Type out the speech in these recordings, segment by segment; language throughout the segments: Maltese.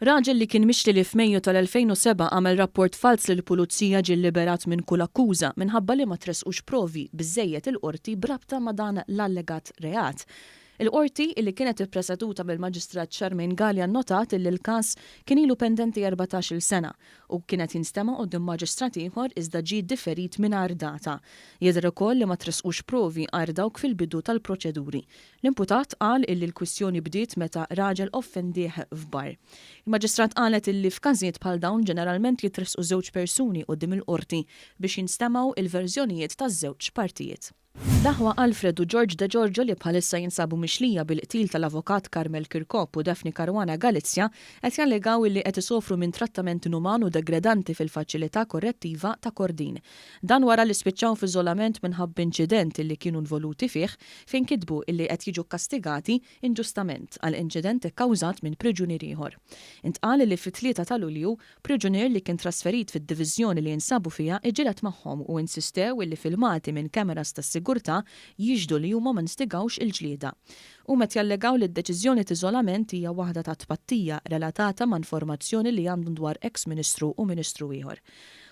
Raġel li kien mixli li f'Mejju tal-2007 għamel rapport falz lill-Pulizija ġie lliberat minn kull akkuża minħabba li ma tressqux provi biżżejjed il-Qorti b'rabta ma' dan l-allegat reat. Il-Qorti, illi kienet ippreseduta mill-Maġistrat Charmaine Galea nnotat illi l-każ kien ilu pendenti 14-il sena u kien qed jinstema' quddiem maġistrat ieħor iżda ġie differit mingħajr data. Jidher ukoll li ma tressqux provi għajr dawk fil-bidu tal-proċeduri. L-imputat qal illi l-kwistjoni bdiet meta raġel offendih f'bar. Il-Maġistrat qalet illi f'każijiet bħal dawn ġeneralment jitressqu żewġ persuni quddiem il-Qorti biex jinstemgħu il-verżjonijiet taż-żewġ partijiet. L-aħwa Alfred u George De Giorgio li bħalissa jinsabu mixlija bil-qtil tal-Avukat Carmel Chircop u Daphne Caruana Galizia qed jallegaw illi qed isofru minn trattament inuman u degredanti fil-faċilità korrettiva ta' Kordin. Dan wara li spiċċaw f'iżolament minħabba inċident illi kienu involuti fih fejn kitbu illi qed jiġu kkastigati inġustament għal inċident ikkawżat minn priġunier ieħor. Intqal illi fit-3 ta' Lulju, priġunier li kien trasferit fid-diviżjoni li jinsabu fiha iġġieled magħhom u insistew illi filmati minn cameras tas-sigurtà jixhdu li huma ma nstigawx il-ġlieda. Huma qed jallegaw li d-deċiżjoni t'iżolament hija waħda ta' tpattija relatata ma' informazzjoni li għandhom dwar eks Ministru u Ministru ieħor.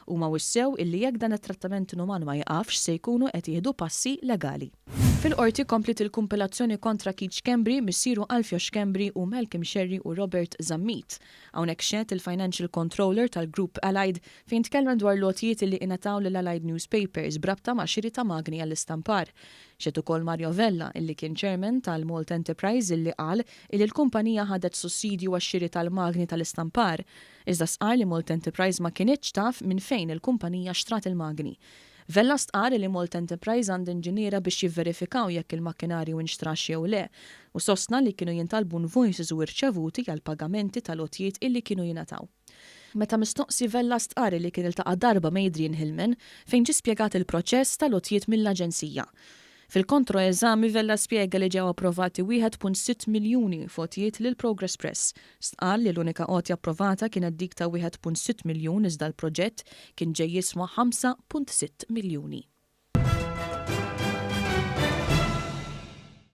Huma wissew illi jekk dan it-trattament inuman ma jiqafx se jkunu qed jieħdu passi legali. Fil-Qorti kompliet il-kumpilazzjoni kontra Keith Schembri, missieru Alfio Schembri u Malcolm Scerri u Robert Zammit. Hawnhekk xehed il-Financial Controller tal-Group Allied fejn tkellem dwar l-għotjiet illi ingħataw lil Allied Newspapers b'rabta ma' xiri ta' magni għall-istampar. Xehed ukoll Mario Vella illi kien Chairman tal-Malta Enterprise illi qal illi l-kumpanija ħadet sussidju għax-xiri tal-magni tal-istampar. Iżda stqarr li Malta Enterprise ma kinitx taf minn fejn il-kumpanija xtrat il-magni. Vella stqarr li Malta Enterprise għandha inġiniera biex jivverifikaw jekk il-makkinarju inxtrax jew le u sostna li kienu jintalbu invoices u irċevuti għall-pagamenti tal-għotjiet illi kienu jingħataw. Meta mistoqsi Vella stqarr li kien iltaqa' darba ma' Adrian Hillman fejn ġie spjegat il-proċess tal-għotjiet mill-aġenzija. Fil-kontro-eżami Vella spjega li ġew approvati 1.6 miljuni f'għotjiet lil Progress Press. Stqarr li l-unika għotja approvata kienet dik ta' 1.6 miljun iżda l-proġett kien ġej jiswa 5.6 miljuni.